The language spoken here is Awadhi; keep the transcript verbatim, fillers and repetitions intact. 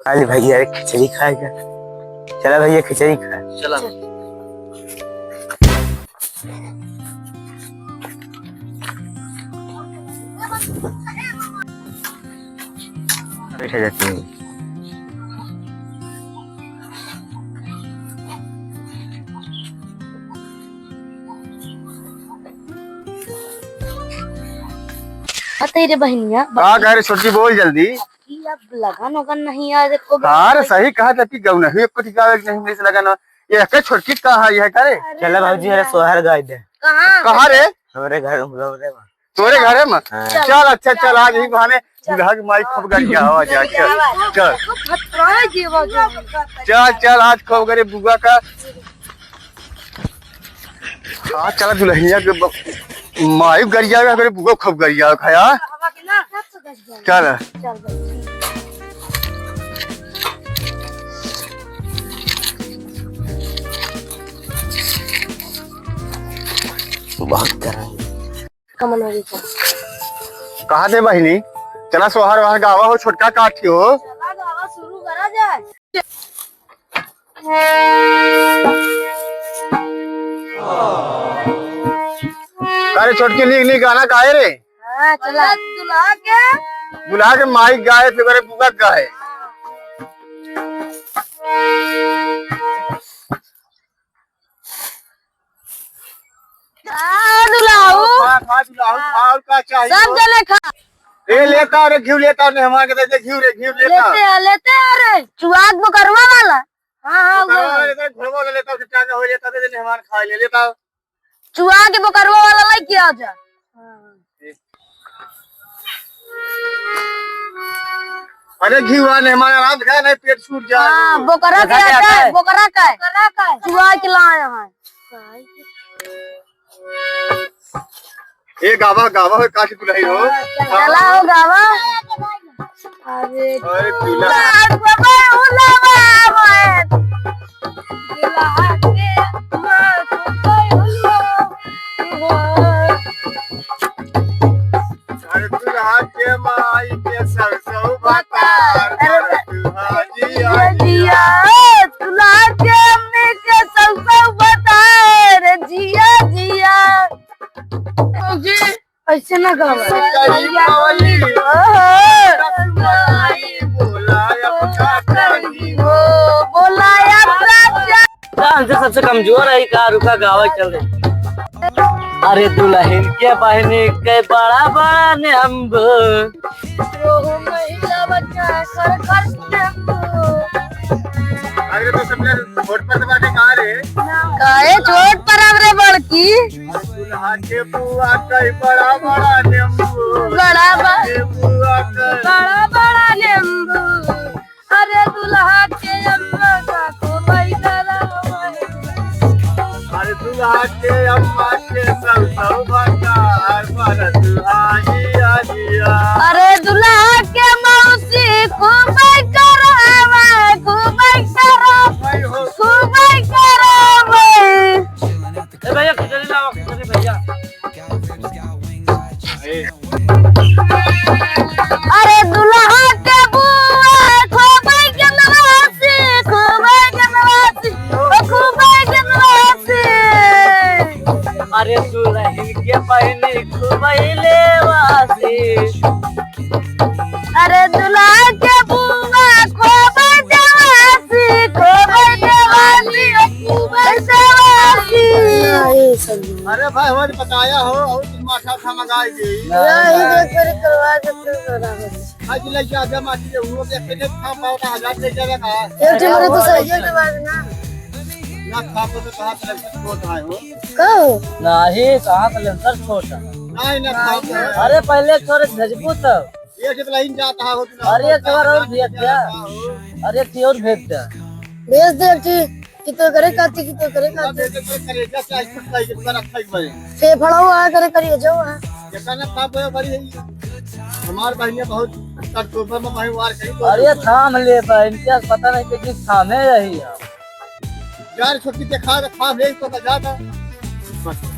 अरे भैया, एक खिचड़ी खाएगा। चला भैया, खिचड़ी खा। चला। बैठा जाती हूँ। आ तेरे बहिनिया, का कह रे छोटकी, बोल जल्दी। अब लगन वगन नहीं है, देखो। हाँ रे, सही कहा था कि गौ नहीं, एको ठिकावे के नहीं मिले से लगन। ये एक छोटकी का है, ये करे। चला भौजी, अरे सोहर गाय दे। कहाँ? कहाँ रे? हमरे घर, हमरे में। तोरे घरे में? हाँ। चल, अच्छा, चल, आज ही बहाने दुल्हा की माई खूब गरियावा जाए। चल, चल। चल, चल, आज खूब गरे बुआ का। हाँ, चला दुल्हनिया के ब-, माई गरियावा करे, बुआ खूब गरियावा खाया। चल। बहुत गर्मी। कमल वाली का। कहा दे बहिनी, चला सोहर वहर गावा हो, छोटका काठी हो। चला गावा शुरू करा जाए। अरे छोटकी, नीक नीक गाना गाए रे। हाँ, चला। दुल्हा के। दुल्हा के माई गाए, फिर करे बुआ गाए। खा दुलाऊ। खा, खा दुलाऊ, खा, और का चाहिए? सब जने खा। ए, लेता रे, घिउ लेता, मेहमान के दे दे, घिउ रे, घिउ लेता। लेते हैं, लेते हैं रे। चुआक बोकरवा वाला। हाँ, हाँ, बोकरवा वो। वाला लेता, घोड़वा वाला लेता, उसे टांगा हो लेता, दे दे, मेहमान खा ले, लेता। चुआक बोकरवा वाला लेके आ जा। अरे घिउवा मेहमान आराम से खाए, नहीं पेट छूट जाए। हाँ, बोकरा के देखा क्या आता है, है? बोकरा का है। बोकरा का है। चुआ के लाए हैं। ए गावा, गावा हो, काठी दुल्हन हो। चला हो गावा। अरे अरे दुल्हा। दुल्हा को बहुलवा में। दुल्हा के माँ को बहुलवा में। अरे दुल्हा के माई के सरसों भतार, अरे दुल्हा जिया जिया, जिया। ए, दुल्हा के अम्मी के सरसों भतार, जिया जिया। भौजी, ऐसे ना गावा। कहीं पावली। ओहो। माई बोला अपना कहीं हो, बोला अपना। का हमसे सबसे कमजोर है का? रुका, गावे चल रहे। अरे दुल्हन के बहिनी के बड़ा बड़ा नींबू। रोहू महिला बच्चा कर कर नींबू। अरे तो सबले छोट पर बाटे का रे? काहे छोट पर अब रे बड़की? दुल्हा के बुआ कई बड़ा बड़ा नींबू। बड़ा बा-, के बुआ कई बड़ा बड़ा नींबू। अरे दुल्हा के अम्मा का को बैठा रहो। अरे दुल्हा के अम्मा के सब सब भंडार पर दुल्हा जिया जिया। अरे दुल्हा के मौसी खूब करावे, खूब करावे, भाई हो। खूब करावे। ए भैया, खिचड़ी लाओ, खिचड़ी भैया। अरे दुल्हा के बुआ, खूबे के नवासी, खूबे के नवासी, ओ खूबे के नवासी। अरे दुल्हन के बहिनी खूबे लेवासी। अरे दुल्हा के बुआ, खूबे देवासी, खूबे देवासी, ओ खूबे देवासी। अरे भाई, हमारे बताया हो, और तुम माथा खा मंगाई गई। यही देख कर करवा के फिर बना दे। आज लइका आगे माटी रे, वो देख के देख, खा पाओ ना, हजार ले जावे का। एक ठे मेरे तो सही है दिमाग ना। ना खा पाओ तो कहाँ से लेकर छोट आए हो? कहो। नहीं, कहाँ से लेकर छोट है? नहीं, ना खा पाओ। अरे पहले छोरे भेजबू तब। ये जब लाइन जाता हो तो अरे एक बार और भेज दिया। अरे एक और भेज दिया। भेज दे कि कि तो करे काती, कि तो करे काती। बेटे के करेजा से आज कुछ नहीं, कितना रखा है भाई। फेफड़ो आ करे, करेजो आ। ये कहना था, बड़े बड़ी है। हमार बहिनिया बहुत तकलीफ में, भाई, वार कहीं तो अरे थाम ले बा, इनके पास पता नहीं कितनी थामे रही है। यार, छोटी देखा तो थाम ले, तो बजा था। बस।